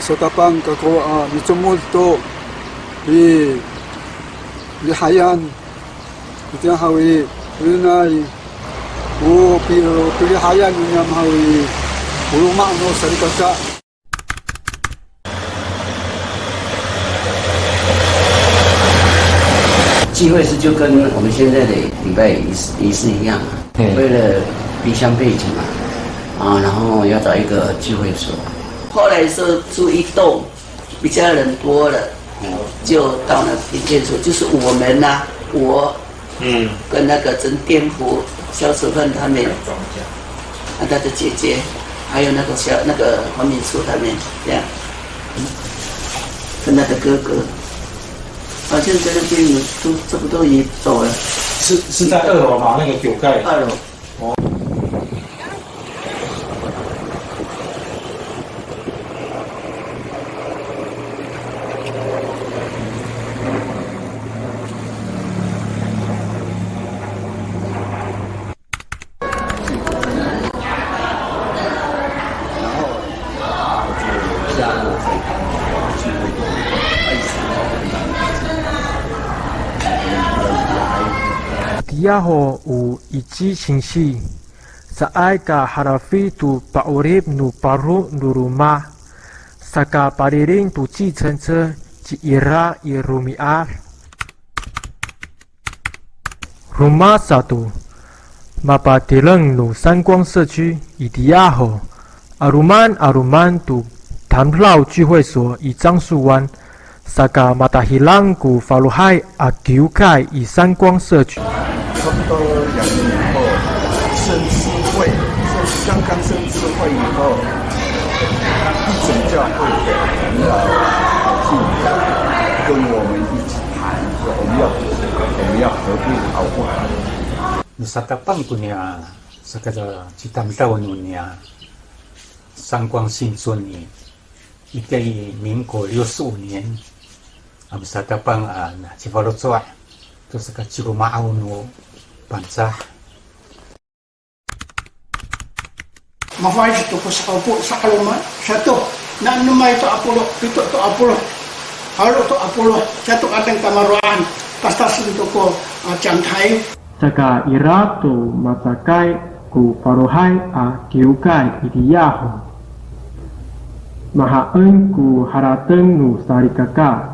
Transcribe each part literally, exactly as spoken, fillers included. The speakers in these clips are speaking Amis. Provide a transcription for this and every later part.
Satapang kako a micomod to i, i hayan, itiya haw i, tonay, o pi-, o pilihayan no niyam haw i, o loma' no salikaka. 聚会是就跟我们现在的礼拜仪式仪式一样，为了离乡背井嘛，啊，然后要找一个聚会所。后来是住一栋，一家人多了，就到那边建筑，就是我们呐、我，嗯，跟那个陈天福、萧淑芬他们，啊，他的姐姐，还有那个萧那个黄敏淑他们这样，跟他的哥哥。 好像在那边有都差不多也走了。是是在二楼吗？那个九盖。二楼。哦。 Itiya ho o Ici singsi, caay ka halafi to pa'orip no paro no loma', saka paliling to 计程车 ci Ira i romi'ad. Roma sato, mapatireng no 三光社区 itiya ho, 'aloman 'aloman to tamdaw 聚会所 i 樟树湾, saka matahidang ko falohay a kiwkay i 三光社区. 差不多两年以后，升支会，刚刚升支会以后，一整教会的长老进来跟我们一起谈，说我们要我们要合并好不好？ Misatapang koniya saka citamdaw noniya 三光新村 i, itiya i 民国六十五年 a misatapang a cifaloco' to saka ciromaaw no Pangcah. Mafalic to ko sa'opo sa'aloman sato, nanemay to a polo', pito to a polo', falo to a polo', sato a tamaro'an, pastasen to ko, a, 讲台. Saka ira to macakay ko falohay a kiwkay itiya ho. Mahaen ko harateng no salikaka.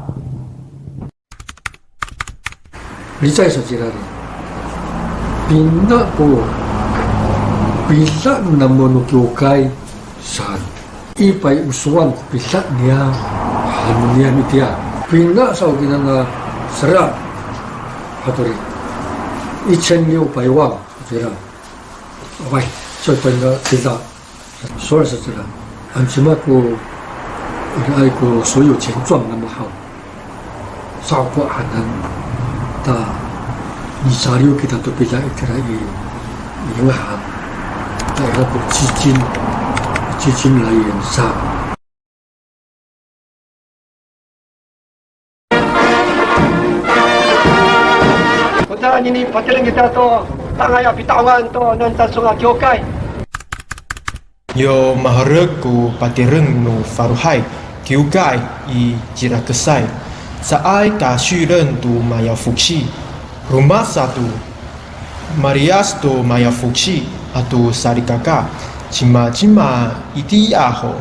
Licay sa cira ri. Pina ko pida no namo no kiwkay saan. Ipay o sowal ko pida niya han niyam itiya. Pina sa o kina na sera. Hato ri. 一千六百万 cira. Away, so pina cira. Sowal sa cira. Ano cima ko iraay ko 所有权状 namo haw. Sa'opo hanan ta misaliw kita to pida itira i 银行. Ta ira ko 基金, 基金来源 sa. Kota nini patireng kita to tangay a pita'ongan to nan Tangsong a kiwkay. Yo maherek ko patireng no falohay kiwkay i Cirakesay. Caay ka 续任 to mayafoksi. Roma sato, maliyas to mayafoksi ato salikaka. Cimacima itiya ho.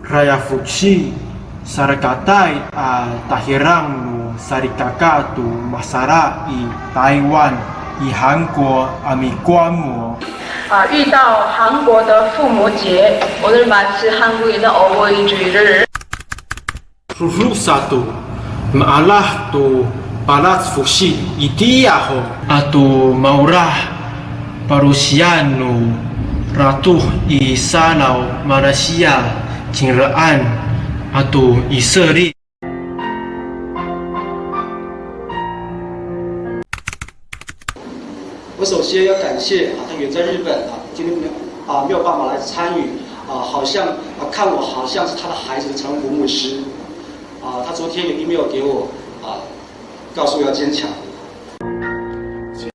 Rayafoksi, salikakatay a tahirang no salikaka to masala i Taywan i Hanko a mikomo. 啊，遇到韩国的父母节，오늘마침 한국인의 어버이주일을. Roro sato, maalah to palac foksi itiya ho. Ato maolah palosiyang no ratoh i Salaw, Malasiya, Cingraan, ato Iseli. 我首先要感谢啊，他远在日本啊，今天没有啊没有办法来参与啊，好像啊看我好像是他的孩子的陈文福牧师啊，他昨天有 email 给我啊，告诉我要坚强。